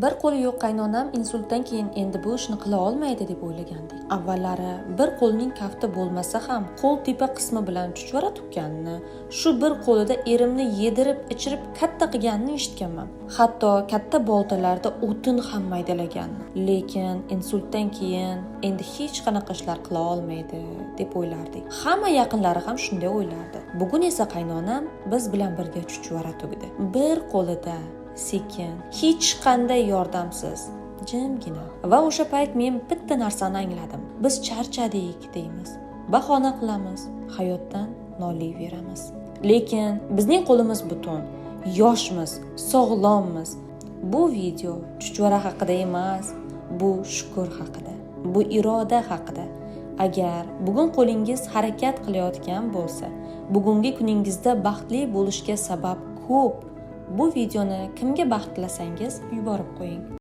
Bir qo'li yo'q qaynonam insultdan keyin endi bu ishni qila olmaydi deb o'ylagandik. Avvallari bir qo'lining kafti bo'lmasa ham qo'l tepa qismi bilan chuchvara tukkanini, shu bir qo'lida erimni yedirib, ichirib katta qilganini eshitganman. Hatto katta boltalarda o'tin ham maydalaganini. Lekin insultdan keyin endi hech qanaqa ishlar qila olmaydi deb o'ylardik. Hamma yaqinlari ham shunday o'ylardi. Bugun esa qaynonam biz bilan birga chuchvara tugdi. Bir qo'lida, sekin, hech qanday yordamsiz, jimgina. Va o'sha payt men bitta narsani angladim. Biz charchadik deymiz, bahona qilamiz, hayotdan noliyveramiz. Lekin bizning qo'limiz butun, yoshmiz, sog'lommiz. Bu video chuchvara haqida emas, bu shukur haqida, bu iroda haqida. Agar bugun qo'lingiz harakat qilayotgan bo'lsa, bugungi kuningizda baxtli bo'lishga sabab ko'p. Bu videoni kimga baxt tilasangiz yuborib qo'ying.